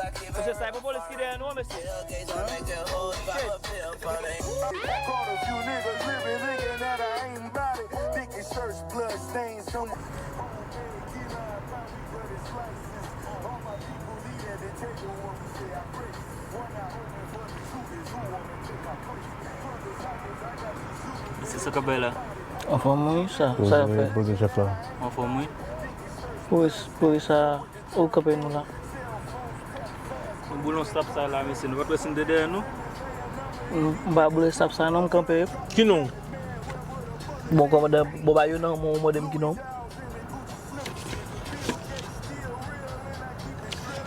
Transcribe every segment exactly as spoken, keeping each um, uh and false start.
Mesye, sa e pa polis ki dèyè nou an, mesye. Caught a few niggas living thinking that I ain't bout it. Thinking shirts, blood stains, come on. Se sa k ap bay la. Anfòm wi, sa, sa y ap fè. Poze chèf la. Anfòm wi. Polis, polis sa, ou kanpe nou la. Nou boule yon stop sa la, mesye. Nou pa t wè si n te dèyè nou. M m pa boule stop sa non, m kanpe. Ki non? Bon, kòmandan, bon, ba yo nan men w, mande m ki non.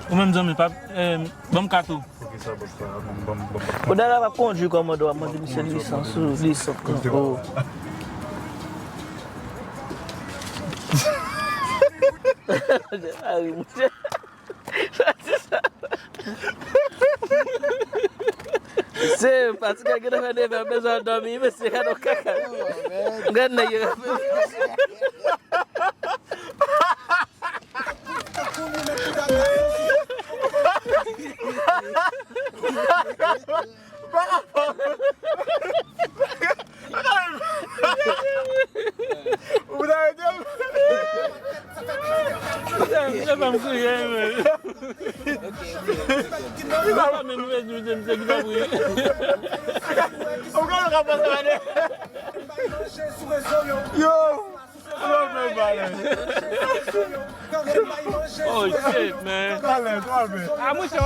Ou menm zanmi, pa, eh, ban m kat ou. Ou dada pa kondwi kòmandan, w ap mande misye lisans ou lisans. Oh. Ari, monchè. Sa di sa. Se paske gen nan fè neve bezwen dòmi, mesye, gade yon kaka. Gade nèg yo. Misye fè m kriye, men. Misye pa menm vle di misye ki t ap ri. Yo! Oh shit, man. Ah, mwen se